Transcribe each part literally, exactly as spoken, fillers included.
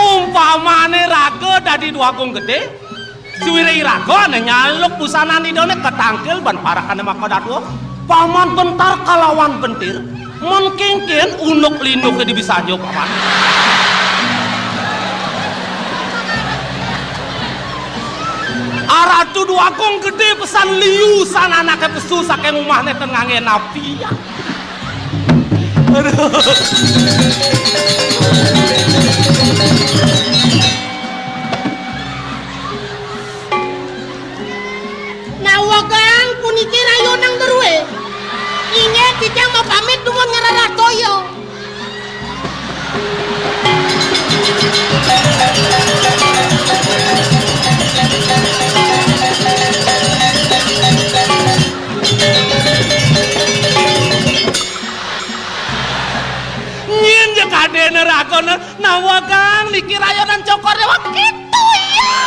Umpamané raga dadi Dwagung Gedé, suwiré iraga nyaluk busana idané katangkil ban parekané makadadua, paman bentar kalawan bentir, men kénkén unuk-linuké dibisanjo, paman. Aratu Dwagung Gedé pesan liu san anaké pesu saking umahné ten nganggé napi, ya. Aduh. Nawegang puniki rayonang drué. Inggih titiang mapamit dumun ngrereh toya. Nyén ja kadéna ragana nawegang niki rayonan Cokor Déwa kéto, ya.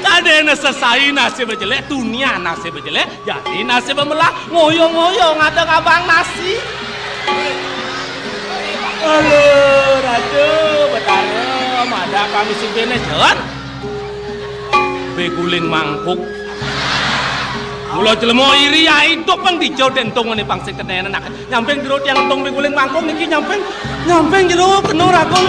Kadéna sesai nasibé jelék, tunian nasibé jelék, jani nasibé melah, ngoyo-ngoyo ngadeg abang nasi. Halo, Ratu Betara, madak kami sing kéné, Jon. Bé guling mangkuk. Mula jelema iri ya idup pang dija déntongané pang sing kenén anak. Nyamping jero tiang entung mingguling mangkung niki nyamping, nyamping jero kena rakon.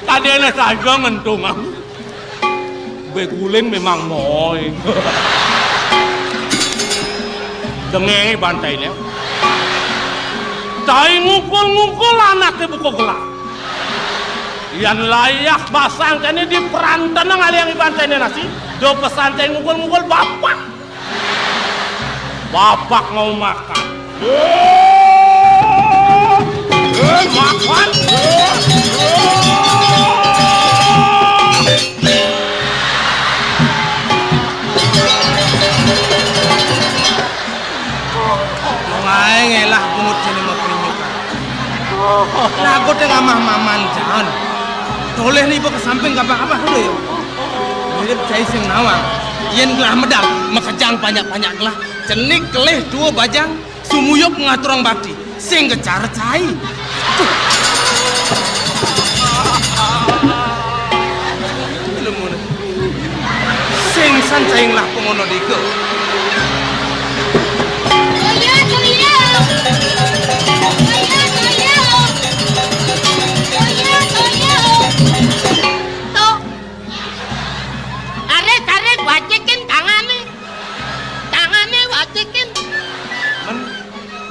Tadine saja ngentung aku. Beguling memang moy. Dengenge bantaine. Tai ngukul-ngukul anake buka gelah. Yan layah basang kene di perantena ngalih iban tene nasi, do pesan tene ngukul-ngukul bapak. Bapak mau makan. Eh, makan. Wong ae ngelah pungut jene mekrinyukan. Lagu teng amah maman jan. Toleh niba ke samping gabah-gabah dulu ya. Mirip cai sing nawang. Yen gelah medal, makejang banyak-banyak gelah. Cenik kelih dua bajang, sumuyup ngaturang bakti. Sing kecara cai. Duh. Sing san cai ngelah pengono dika. Toya, toya. Toya, toya. Tok. Arek, arek, wacekin tangane. Tangane wacekin. Men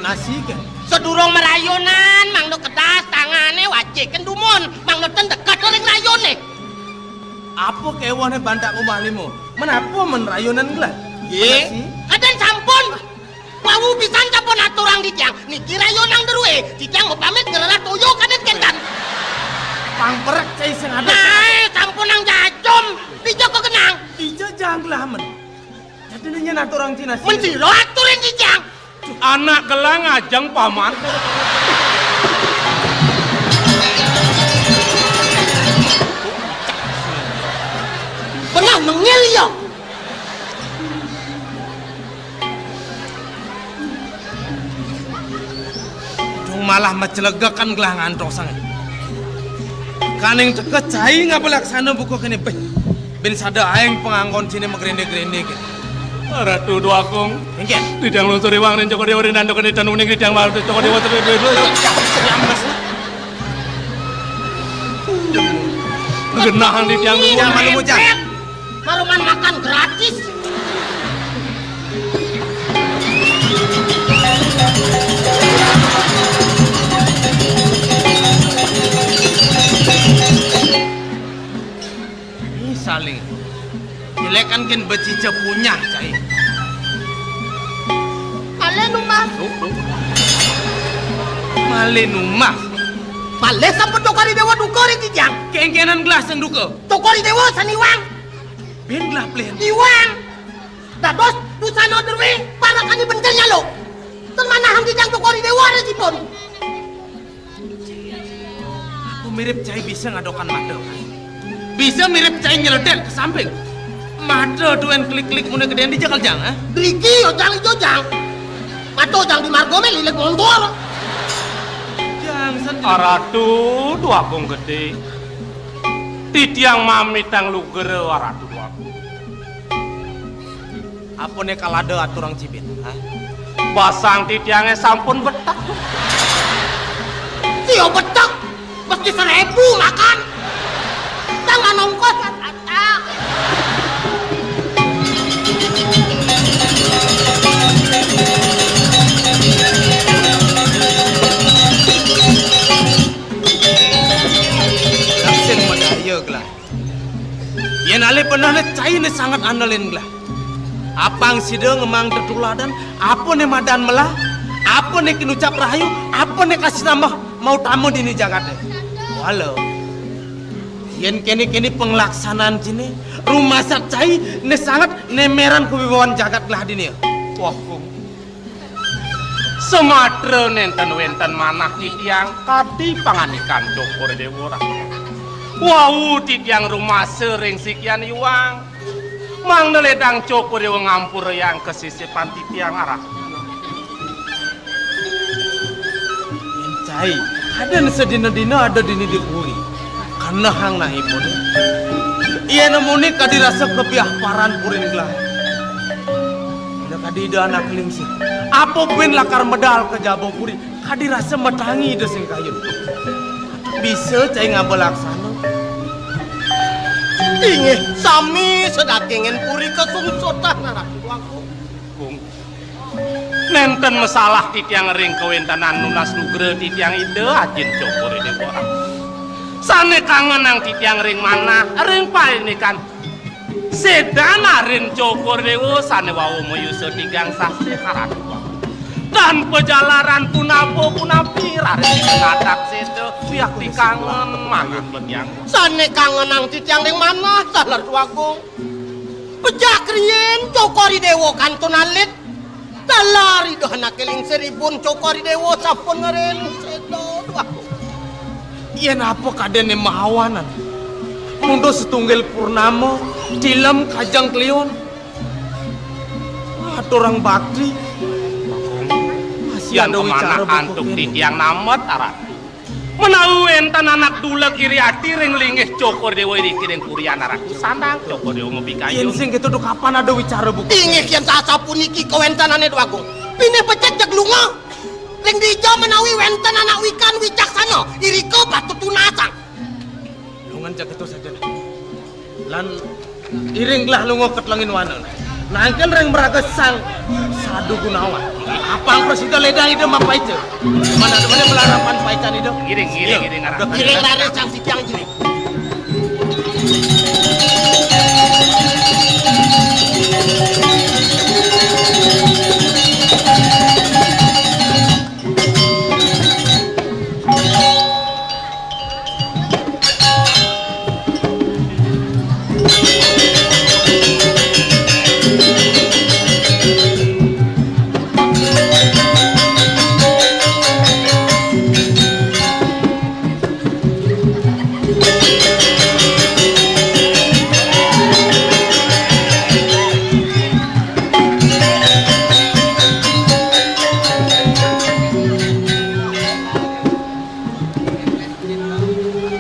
nasi ke? Sedurung merayonan, mangdo kedas tangane wacekin dumun, mangdo ten deket ring rayone. Apa kewone bantak umah limo? Men apa men rayonan gelah? Ye. Kaden sampun. Wau pisan sampun aturang titiang. Niki rayonang derue, titiang mapamit ngrereh toya kaden kentan. Pang perek cai sing ada. Nah, sampun nang jajum. Dija kok kenang. Dija jang gelah men. Jadi nanya aturang Cina sih. Men sira aturin titiang. Anak gelang ajeng paman. Belah mengil ya. Cung malah macelegekan gelah ngantos sanget. Kaning teka cai ngapa laksana buka kene beh. Bin sada aeng penganggon sini megrende-grende ke. Ratu Dwakung. Engke. Di tiang lungsur iwang ning Cokor Dewa ring dandok kene tanuning di tiang malu Cokor Dewa tapi duwe duwe. Genah di tiang lungsur. Jangan malu bocah. Maluman makan gratis. Kan kén becica punyah, cai. Malih numbas. Duh, duh. Malih numbas. Malih sampun Cokor I Déwa duka ring titiang. Kénkénan gelah sing duka? Cokor I Déwa sané iwang. Buin gelah pelih? Iwang. Dados busana drué parakane bentel nyaluk. Ten manahang titiang Cokor I Déwa ring ipun. Apa mirib cai bisa ngadokan mata? Bisa mirib cai nyeledet ka samping. Mata duén klik-klik muné gedén di jakal jang, ha? Driki yo jang ijo jang. Mata jang di marga mé lilik montor. Jang san. Aratu Dwagung Gedé. Titiang mamitang lugra Aratu Dwagung. Apa né kalada aturang cibit, ha? Basang titiangé sampun betek. Sia betek, mesti seribu makan. Jangan ongkos, Tata. Sing madaya gelah. Yén alih benehné cai né sanget andelin gelah. Apang sida ngemaang tetuladan, apa né madan melah, apa né kinucap rahayu, apa né kasinambah mautama dini jagaté. Wala. Yén kéné-kéné panglaksanaan ciné, rumasat cai né sanget néméran kawibawan jagat gelah dini. Wah, Gung. Samatra nénten wénten manah titiang kadi pangandikan Cokor I Déwa. Wau titiang rumasa ring sikian iwang. Mangda ledang Cokor I Déwa ngampurayang kasisipan titiang, Aratu. Yén cai, kadén sadina-dina ada dini di puri. Kanehang naipun. Yén muni kadi rasa kapiah paran purin gelah. Ida kadi Ida Anak Lingsir. Apa buin lakar medal ka jaba puri? Kadi rasa matangi Ida sing kayun. Bisa cai ngaba laksana. Inggih, sami sadagingin puri kasungsutan, Aratu Agung. Gung. Nénten masalah titiang ring kawéntenan nunas nugra titiang Ida Ajin Cokor I Déwa. Sané kangenang titiang ring manah, ring paindikan. Sédan arin Cokor I Déwa sané wau mayusa tigang sasih, Aratu. Tan pajalaran punapa-punapi raris ngadak séda, wiakti kangen manah titiang. Sané kangenang titiang ring manah, Aratu Agung. Pejak riin Cokor I Déwa kantun alit. Taler Ida Anaké Lingsir, ibun Cokor I Déwa sampun ngiring séda. Duh. Yén apa kadéné mawanan. Mundus tunggil purnama, tilem kajeng kliun. Aturang bakti. Masih ada wicara buka antuk kéné. Titiang namet, Aratu. Menawi wénten anak duleg iri ati ring linggih Cokor I Déwa iriki ring purian, Aratu, sandang Cokor I Déwa mapikayun. Yén sing kéto, duh, kapan ada wicara buka? Inggih, yén sasapuniki kawéntenané, Dwagung. Pinih becik jeg lunga. Ring dija menawi wénten anak wikan wicaksana, irika patut tunasang. Lungan jeg kéto saja. Lan iring gelah lunga ka telengin wana. Nangkil ring mraga Sang Sadu Gunawan. Apang prasida ledang Ida mapaica. Mana ada mana pelarapan paican Ida. Iring, iring, iring, arah. Iring laris Sang Sikiang Jini.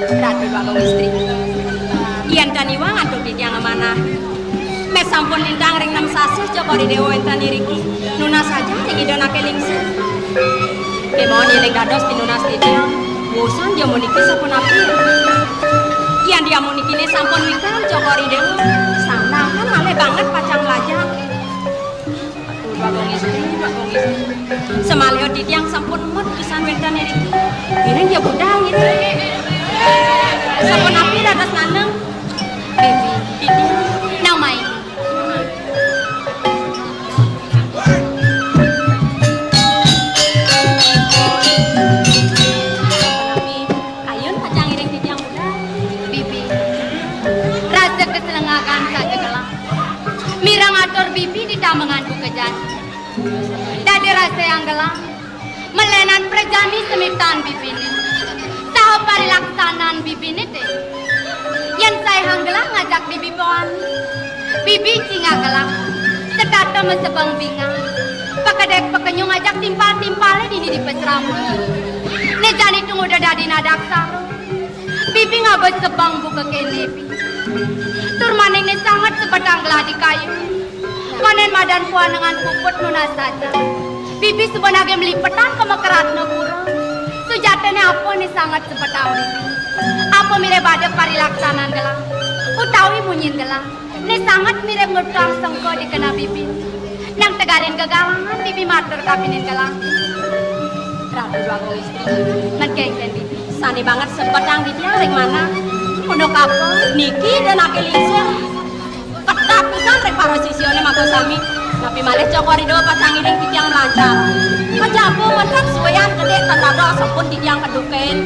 Ratu Bagong Istri. Yén tan iwang antuk titiang manah. Meh sampun lintang ring nem sasih Cokor I Déwa wénten iriki. Nunas saja ring Ida Anaké Lingsir. Kémaon yén dados pinunas titiang, wusan ja muniki sapunapi. Yén dia munikiné sampun wikan Cokor I Déwa, sandang kan malih banget pacang mlajah. Aduh, Bagong Istri, Bagong Istri. Samaliha titiang sampun met pisan wénten iriki. Ngiring ya budal ngiring. Sapunapi dados naneng. Déwi, titiang. Nang mai. Mengan buka jani. Dadi rasa yang gelah. Melenan prajani semitan bibiné. Saha parilaksanan bibiné té. Yén saihang gelah ngajak bibi poan. Bibi cingak gelah. Setata mesebeng bingah. Pakedék pakenyung ngajak timpal-timpalé dini di pasraman. Né jani tungguda dadi nadak saro. Bibi ngaba sebeng buka kéné, Bi. Tur maning né sanget sebetang gelah di kayu. Panén madan puan dengan puput nunas saja. Bibi suba nagih melipetan ka Mekaratnapura. Sujatiné apa né sanget sebetang Bibi? Apa mirib ada parilaksanan gelah? Utawi munyin gelah? Né sanget mirib ngutang sengka di kena bibi. Nang tegarin gegalangan bibi matur kapining gelah. Ratu Déwa Agung Istri. Men kénkén bibi. Sané banget sebetang titiang ring manah. Unduk apa? Niki Ida Anaké Lingsir. Ketat pisan ring para sisiané mangko sami. Napi malih Cokor I Déwa pacang ngiring titiang mlancar. Kajaba wénten suéan gedé tan dados sampun titiang kedukain.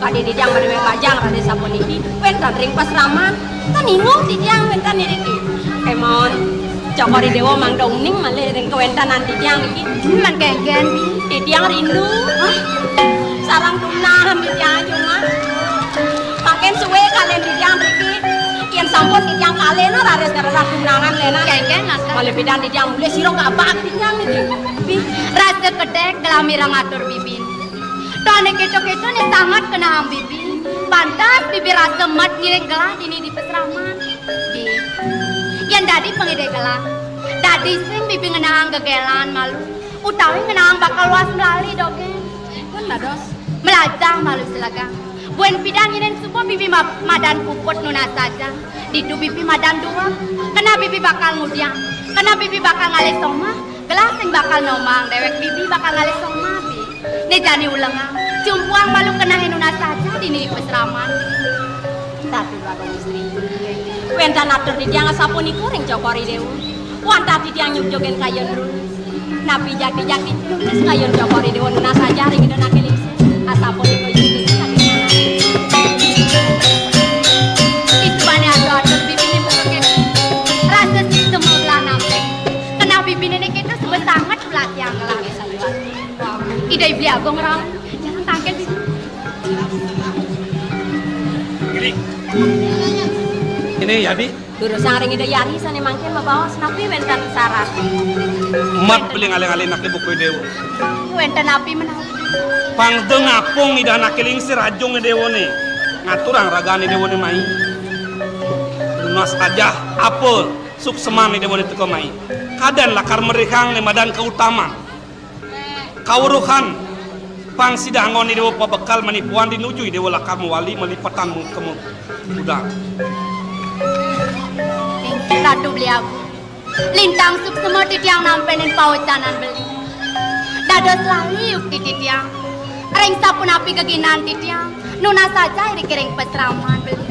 Kadi titiang madé bajang raris sapuniki. Wénten ring pasraman. Tan inguh titiang wénten iriki. Kémaon Cokor I Déwa mangda uning malih ring kawéntenan titiang niki. Men kénkén, Bi. Titiang rindu. Hah? Sareng tumnangan titiang cuma. Mangkin sué kalian titiang mriki. Yén sampun titiang kalih nah raris ngrereh tumnangan lénan. Kénkén, Laskar. Malih pidan titiang mulih sira ngabak titiang niki. Bi, rasa kedék gelah mireng atur bibi. Tuh ané kéto-kéto né sanget kenehang bibi. Pantes bibi rasa mat ngiring gelah dini di pasraman. Di. Yén dadi pangidih gelah. Dadi sing bibi ngenehang gegélan malu. Utawi ngenehang bakal luas melali dogén. Pun dados. Melajah malu selegang. Buin pidan yén suba bibi ma-, madan puput nunas saja. Ditu bibi madan duweg. Kena bibi bakal ngudiang. Kena bibi bakal ngalih somah. Gelah sing bakal nomang déwék bibi bakal ngalih somah, Bi. Né jani ulengang, cumpuang malu kenehin nunas saja dini pasraman. Tapi Bagong Istri, wénten atur titiang asapunika ring Cokor I Déwa. Wantah titiang nyugjugin kayun run. Napi jati-jati nulis kayun Cokor I Déwa nunas saja ring Ida Anaké Lingsir. Asapunika yukti saking manah. Isubané atur-atur bibiné buka kéné. Rasa sih temelah nampé. Kenah bibiné niki tuh suba sanget pelatihan ngelah. Ida Beli Agung rauh. Jangan tangkil di sini. Ini ya, Bi. Durusang ring Ida Yari sané mangkin mabaos napi wénten sarat. Mat beli ngalih-ngalih naké buka I Déwa. Wénten napi menawi? Pang da ngapung Ida Anaké Lingsir ajung I Déwané. Ngaturang ragané I Déwané mai. Nunas saja apa sukseman I Déwané teka mai. Kadén lakar merihang né madan kautaman. Kaweruhan pang sida anggon I Déwa pabekal manipuan dinuju I Déwa lakar mawali malipetan mengkemu udang. Ratu Beli Agung. Lintang suksema titiang nampenin pawecanan beli. Dados lali yukti titiang. Ring sapunapi geginan titiang, nunas saja iriki ring pasraman beli.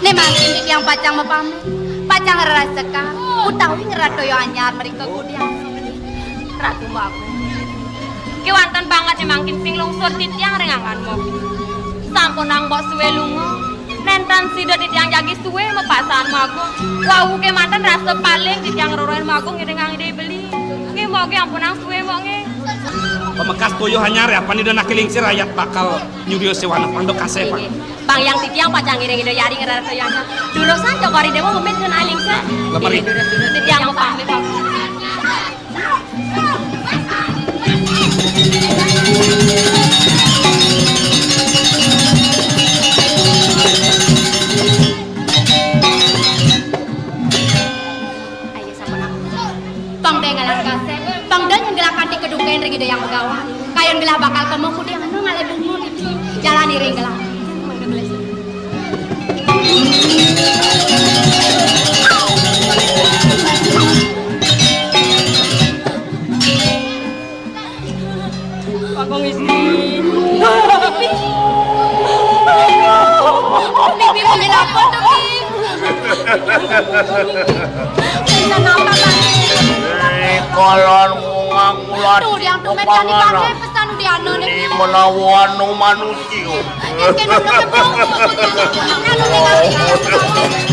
Né mangkin titiang pacang mapamit, pacang ngrereh sekar, utawi ngrereh toya anyar mrika kudiang. Ratu Mbok Agung. Kéwanten banget né mangkin ping lungsur titiang ring anggan Mbok. Sampunang Mbok suwé lunga. Nénten sida titiang jagi suwé mapasaan Mbok Agung. Wau kémanten rasa paling titiang ngrereh Mbok Agung ngiringang Ida beli. Nggih, Mbok nggih, ampunang suwé, Mbok nggih. Pamekas toya anyar ya, pan Ida Anaké Lingsir ayat bakal nyudia séwana pang da kasép. Nggih. Pang yang titiang pacang ngiring Ida Yari ngrereh toya anyar. Durusang Cokor I Déwa mapamit ring Ida Lingsir. Lemari. Nggih, durus-durus titiang mapamit, Mbok. Ayo, sampun aku. Pang da ngalang kasép, pang da nyenggelah kanti kedukain ring Ida Hyang Begawan. Kayun gelah bakal kema kudiang anu ngalih bunga gitu. Jalan iring gelah. Bagong Istri. Bibi, Bibi, kenapa tuh, Bi? Kenapa, Bang? Eh, kalan ngungak ulat. Tuh, yang tumen kan dipakai pesan udah anu nih. Ini menawa anu manusia. Kenapa, kenapa? Anu nih, anu nih.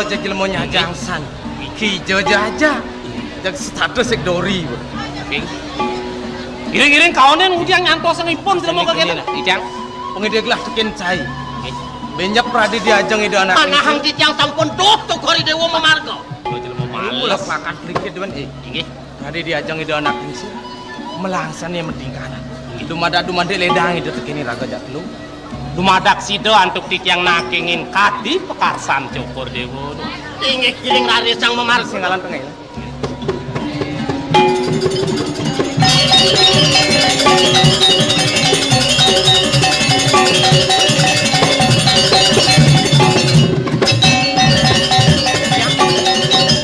Jek jelema nyajang san. Iki ijo jaja. Jek status sik dori. Oke. Iring-iring kaonen udiang nyantos ngipun jelema kagene. Ijang. Pengidih gelah tekin cai. Nggih. Benyep Pradé diajeng Ida anak. Panahang titiang sampun tuh Cokor I Déwa mamarga. Lho jelema males. Kula pakan sedikit, Wan. Eh. Inggih. Pradé diajeng Ida anak ningsih. Melangsan ya medingkanan. Dumadak dumadik ledang Ida tekini raga jatlu. Dumadak sida antuk titiang nakingin kadi pakarsan Cokor Déwa. Inggih kiring rarisang mamarga. Singgalan tengah ya.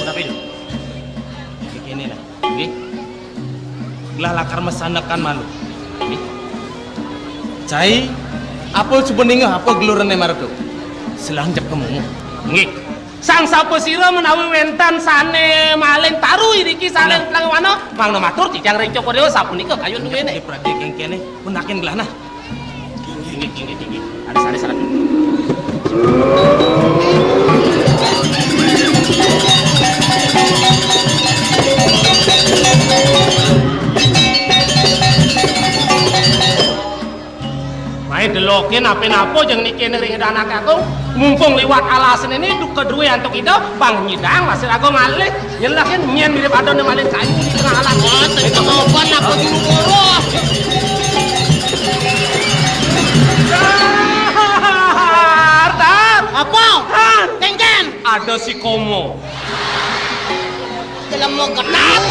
Punapa itu? Kene nah. Nggih. Gelah lakar masanekan malu. Nggih. Cai, apa suba ningeh apa gelurene maredo? Selang jep kemu. Nggih. Sang sapa sira menawi wenten sane maling taru iriki sane telang wana, mangda matur titiang ring Cokor Déwa sapunika kayun duwene. Nggih, Pradé kengkene, punakin gelah nah. Inggih, inggih, inggih. Ada sanes, sanes. Mae deloke nape-nape jeng niki ring Ida Anak Agung. Mumpung liwat alasane ini duka duwe antuk Ida, bang nyidang masih raga malih. Yen lagi nyen mirip ada nang malin kayu di tengah alam. Wah, tega sopan apa juru boros? Dar, dar. Apa? Dar. Nengken. Ada si Komo. Jelema ketat.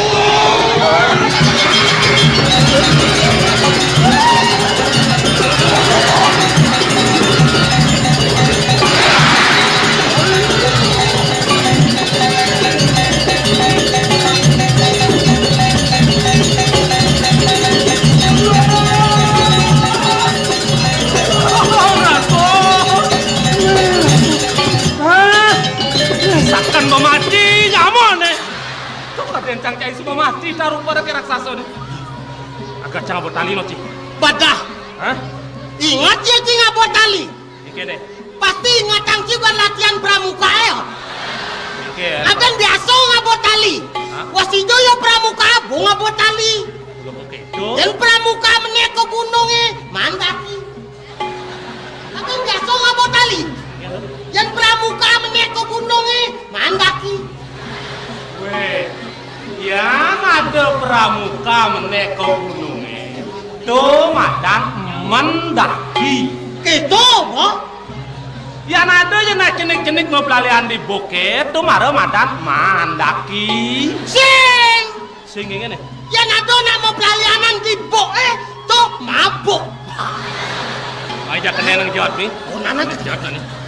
Saken mamati nyamane. Kok Raden Cangcai suba mati tarupa reke raksasa ne. Agak cang abot tali no, Ci. Badah. Hah? Ingat ya, Ci, ngabot tali. Iki deh. Pasti ingat Cangcai ban latihan pramuka ya. Iki ya. Adan biasa ngabot tali. Hah? Wasijo ya pramuka, bu ngabot tali. Belum oke. Tuh. Yen pramuka menek ke gununge, mandaki. Adan biasa ngabot tali. Yen pramuka menek ke gununge, mandaki. Weh, yang ada pramuka menek ke gununge, tuh madan mendaki. Gitu, Mbok. Yang ada yang nak cenik-cenik mau pelalian di bukit, tuh mara madan mandaki. Sing. Sing ngene. Yen ada nak mau pelalianan di buk, eh, tuh mabuk. Aja kena nang jawab nih. Oh, nana jawab nih.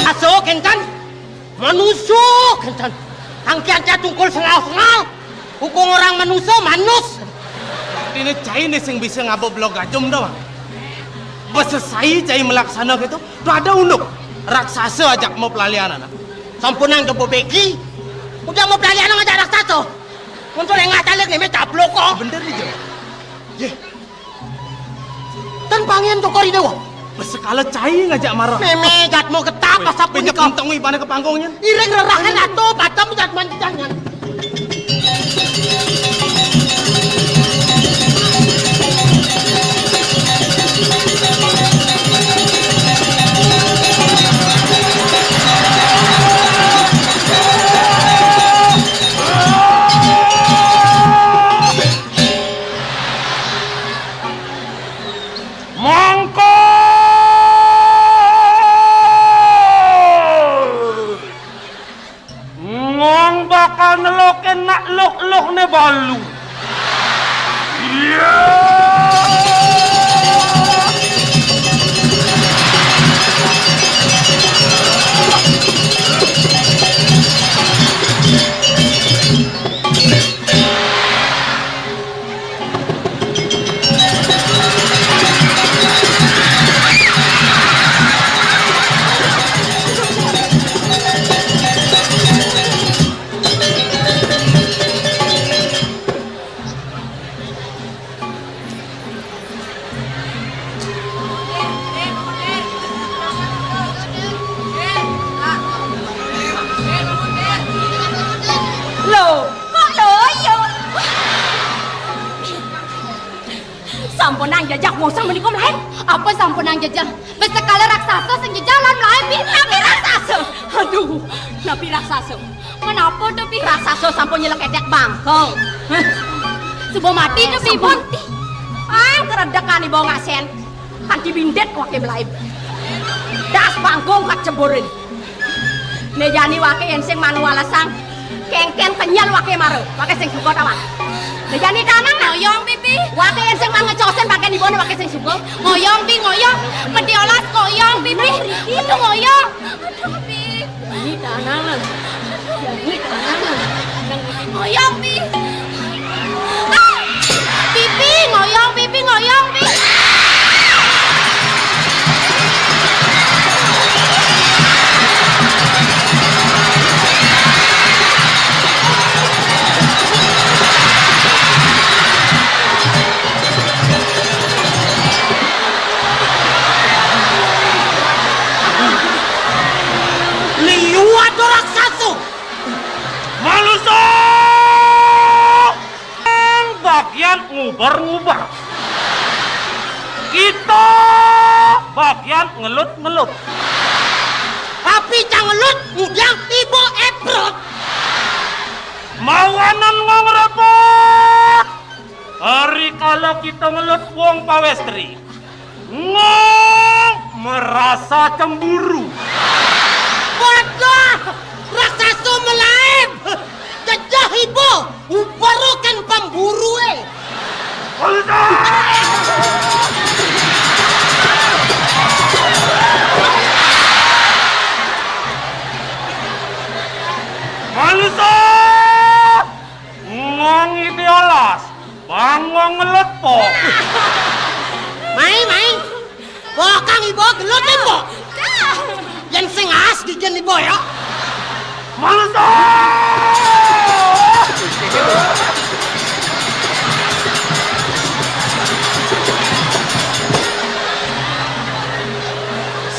Aso kenten, manusa kenten. Angkian tungkul sengal-sengal. Hukum orang manusa manus. Artine cai ne sing bisa ngabuk belog gajum dah, Bang. Besesai cai melaksana gitu. Tuh ada unduk raksasa ajak mau pelalian anak. Sampunang do bebeki. Udah mau pelalian ngajak raksasa. Untuk lengah talek nih, me cablok kok. Bener nih, Jo. Ye. Ten pangen Cokor I Déwa. Besekala cai ngajak marah. Meme jatmu ketap. Weh, asap benyek punika. Kentong ipane ke pangkungnya. Iring rerahan atau patam jatman jangan. Mangka Ngong bakal nelokin nak luh-luhne balu. Iya. Lho, kok loyo? Sampunang jajah wong samenika mlayu. Apa sampunang jajah? Wis sekala raksasa sing jajah lan mlayu, Pi. Napi raksasa? Aduh, napi raksasa? Menapa to, Pi? Raksasa sampun nyelek edek bangkong. Suba mati to, Pi, pun. Ah, keredekan ibu ngasen. Kanti bindet wake mlayu. Das bangkong kat ceburin. Ne jani wake yen sing manu walesang, kengken kenyel wake mara, wake sing suka tawang. Ne jani tanang nah. Ngoyong, Pipi. Wake yen sing man ngecosen bagian ibone wake sing suka. Ngoyong, Pi, ngoyong. Medi olas ngoyong, Pipi. Aduh, ngoyong. Aduh, Pi. Jani tanang nah. Jani tanang nah. Ngoyong, Pi. Ah! Pipi ngoyong, pipi ngoyong, pi. Liwat ora sasu. Manusa! Bagian nguber-nguber. Kita bagian ngelut-ngelut. Tapi cang ngelut ngudang tiba eprot. Mawanan ngong repot. Hari kala kita ngelut wong pawestri. Ngong merasa cemburu. Waduh, raksasa melaib. Jejeh ibu, uparukan pemburu eh. Manusa! Manusa! Ngong ide olas. Bangong ngelut po. Mai, mai. Bokang ibu gelut ibu. Yen sing as gigen ibu ya. Manusa!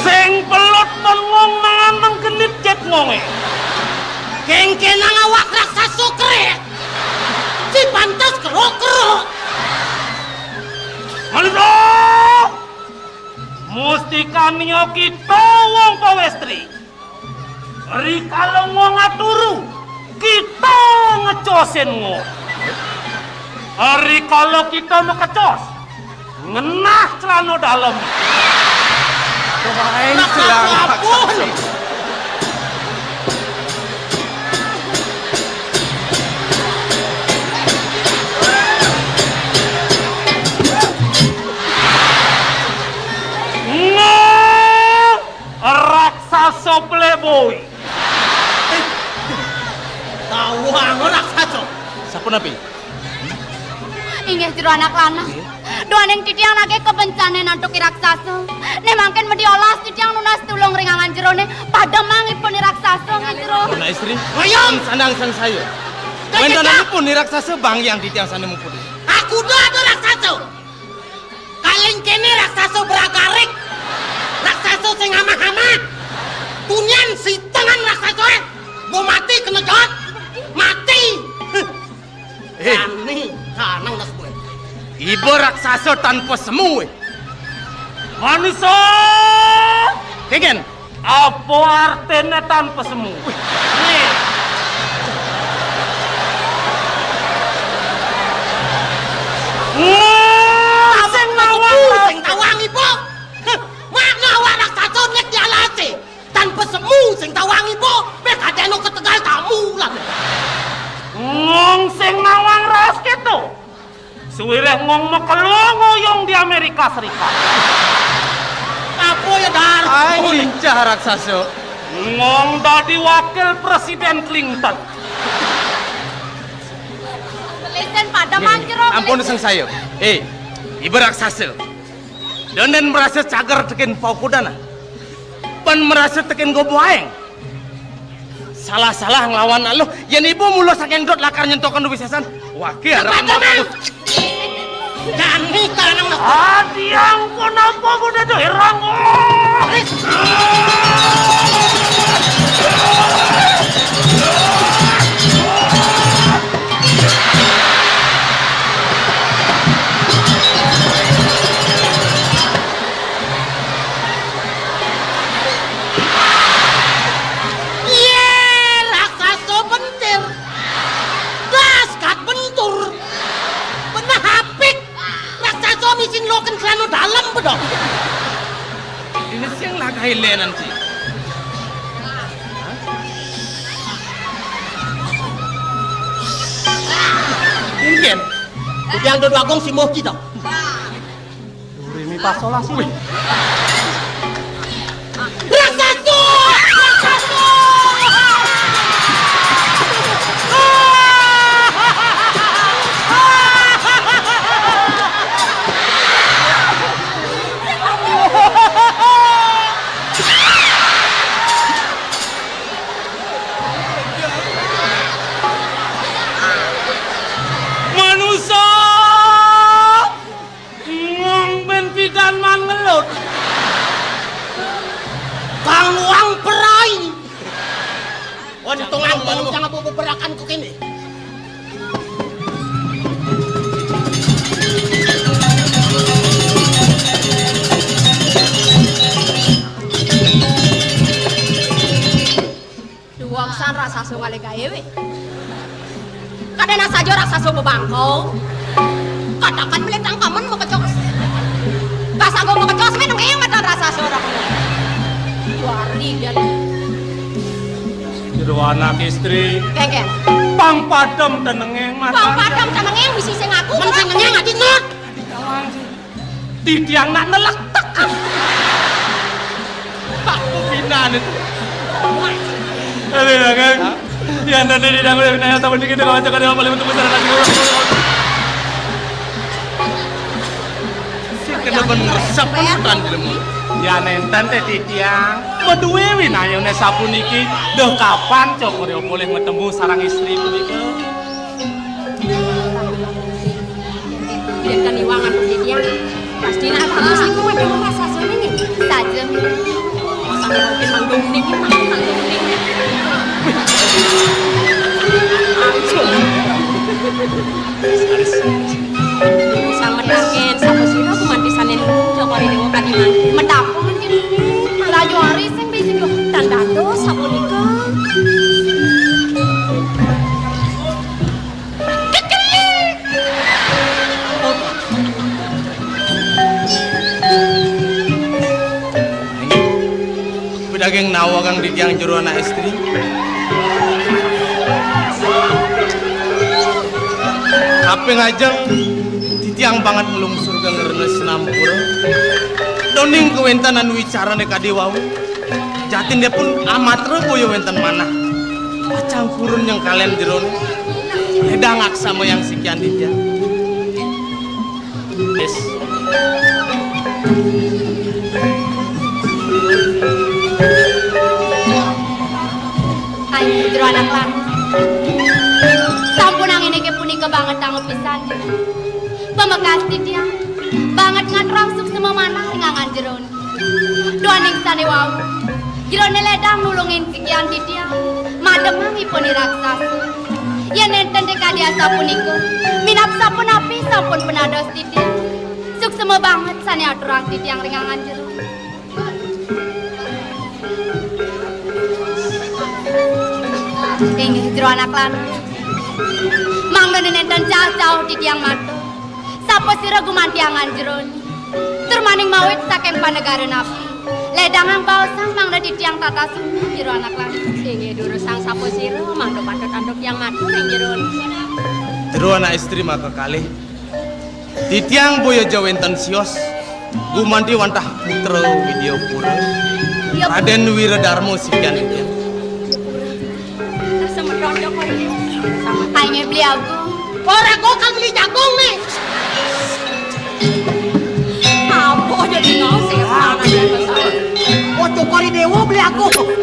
Sing pelut men ngong mangan menggenit jet ngonge. Kengkenang awak raksasa krek. Si pantes keruk-keruk. Manusa! Mustikania kita wong pawestri. Rikala ngong aturu, kita ngecosin ngong. Rikala kita mekecos, ngenah celana dalem. Doain celana. Ngong raksasa playboy. Tawang raksasa. Sapa napi? Inggih jero anak lanang. Nggih. Duaning titiang nagih kabencane nantuki raksasa. Nek mangkin medi olas titiang nunas tulung ring angan jerone, pademang ipun ni raksasa nggih jero. Anak istri, ngoyong. Sandang sang saya. Wentenanipun ni raksasa banggiang titiang sane muput. Aku do ada raksasa. Kaling kene raksasa beragarik. Raksasa sing amah-amah. Tunian sitengan raksasa eh. Mau mati kena jawab. Mati. Eh. Kani, kanang das gue. Iba raksasa tanpa semu, eh. Manusa! Kegen. Apa artine tanpa semu? Wih. Nih. Ngong sing nawang, sing tawang ibu Apa ya, Dar? Ai, lincah raksasa. Ngong dadi wakil Presiden Clinton. Lesen pada manjero. Ampun, sengsaya. Eh, iba raksasa. Denen merasa cager tekin paukudan, ah. Pan merasa tekin goboaeng. Salah-salah nglawan aluh, yen ibu mula saking dot lakar nyentokan wisesan. Wage arep. Jani tanang. Adiang, kenapa kuda doh herang? Iye, raksasa bentir. Das kat bentur. Benah apik. Raksasa misi ngeloken celana dalem, pedok. Ini sing lagahe lenan, Ci. Mungkin. Yang dodol agung si Moh kita. Do, re, mi, fa, sol, la, si. Wih. Raksasa! Raksasa! Manusa! Ngong ben pidan man ngelut. Kang wang perai. Untungan bang jangan beberakan ku kene. Duwaksan raksasa ngalih gawe. Kadana saja raksasa bebangkau. Katakan melih tangkaman makecos. Kasanggo makecos men nengeng matan raksasa ora. Wari dia. Jero anak istri. Kengken. Pang padem tenengeng matan. Pang padem tenengeng misi sing aku. Men sing nengeng ati nut. Titiang nak nelektek. Aku pinan itu. Aduh, ya kan? Hah? Ya, nanti di dangdut, ya, naya, sampun niki, dengan wajah, dengan paling untung besar lagi. Sing kena ben ngresep, ya, tenan, jelema. Ya, nenten, teh, titiang. Meduwe winayone sapuniki, duh, kapan, cokor, ya, boleh ketemu sareng istri punika? Yen kan iwang antuk titiang, pasti nak bagus iku madhep raksasane nggih. Saja. Masa mungkin manggung niki, manggung niki. Sang medhaken, sapa sira kumantisane Cokor I Dewa kadi mangke? Medhapung nggih. Raja Ari sing bisa tanda dados sapunika. Pedaging nawa kang titiang jero anak istri. Kaping ajeng titiang banget nglungsur kang rena sinampura. Doning kawentanan wicarane kadi wau. Jatinipun amatra boya wenten manah. Pacang purun nyengkalen jerone. Ledang aksamayang sikian titiang. Wis. Ayo, jero anak lanang. Sampun angenike punika banget dangu pisan. Pamekas titiang, banget ngaturang suksema manah ring angan jerone. Duaning sane wau, jerone ledang nulungin sikian titiang, mademang ipun i raksasa. Yen nenten te kadi asapunika, minab sapunapi sampun penados titiang. Suksema banget sane aturang titiang ring angan jero. Inggih, jero anak lanang. Mangda nenten caah-caah titiang matur. Sapa sira gumanti angan jerone? Tur maning mawit saking panegara napi? Ledangang baosang mangda titiang tata sumi jero anak lanang. Inggih, durusang sapa sira mangda patut antuk tiang matur ing jerone. Jero anak istri maka kalih. Titiang boya ja wenten sios. Gumanti wantah putra Widyapura. Iya, Bu. Raden Wiradarma sikian. Hanya beli aku. Ora, kok kan beli jagung nih. Apa jadi kau sih? Wah, tukari dewa beli aku.